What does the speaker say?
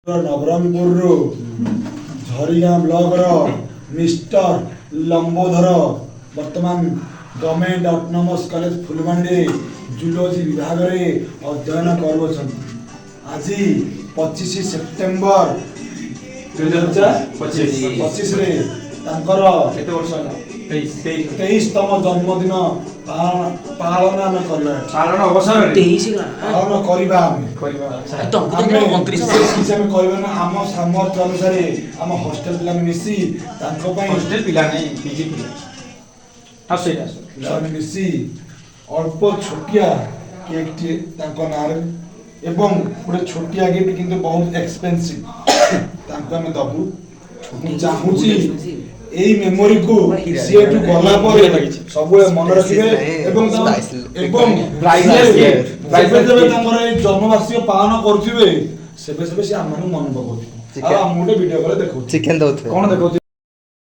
ନବରଙ୍ଗପୁରରୁ ଝରିଗାଁ ବ୍ଲକର ମିଷ୍ଟର ଲମ୍ବୋଧର ବର୍ତ୍ତମାନ government autonomous college ଫୁଲବାଣୀରେ ଜୁଲୋଜି ବିଭାଗରେ ଅଧ୍ୟୟନ କରୁଅଛନ୍ତି। ଆଜି 25 ସେପ୍ଟେମ୍ବର 2025ରେ ତାଙ୍କର କେତେ ବର୍ଷ ହେଲା? 23। 23ତମ ଜନ୍ମଦିନ ପାଳନ ଆମେ କରିବା ଏଠି। ପାଳନ ଅବସରରେ। 23। ପାଳନ କରିବା ଆମେ। କରିବା। ଆମେ ବିଶେଷ କିଛି ଆମେ କରିବା ନା, ଆମ ସାମର୍ଥ୍ୟ ଅନୁସାରେ ଆମ ହଷ୍ଟେଲ ପିଲା ମିଶି ତାଙ୍କ ପାଇଁ ହଷ୍ଟେଲ ପିଲା ନାହିଁ, ପିଜି ପିଲା। ହଁ, ସେଇଟା। ପିଲାମାନେ ମିଶି ଅଳ୍ପ ଛୋଟିଆ କେକ୍ଟିଏ ତାଙ୍କ ନାଁରେ ଏବଂ ଗୋଟେ ଛୋଟିଆ ଗିଫ୍ଟ, କିନ୍ତୁ ବହୁତ ଏକ୍ସପେନ୍ସିଭ, ତାଙ୍କୁ ଆମେ ଦବୁ। ମୁଁ ଚାହୁଁଛି ଏଇ ମେମୋରିକୁ ସିଏ ଏଠୁ ଗଲା ପରେ ସବୁବେଳେ ମନେ ରଖିବେ ଏବଂ ଯେବେ ଯେବେ ତାଙ୍କର ଏଇ ଜନ୍ମବାର୍ଷିକ ପାଳନ କରୁଥିବେ, ସେବେ ସେବେ ସେ ଆମମାନଙ୍କୁ ମନେ ପକାଉଥିବେ ଆଉ ଆମକୁ ଗୋଟେ ଭିଡ଼ିଓ କଲେ ଦେଖାଉଥିବେ। ଚିକେନ ଦଉଥିବେ। କଣ ଦେଖଉଥିବେ?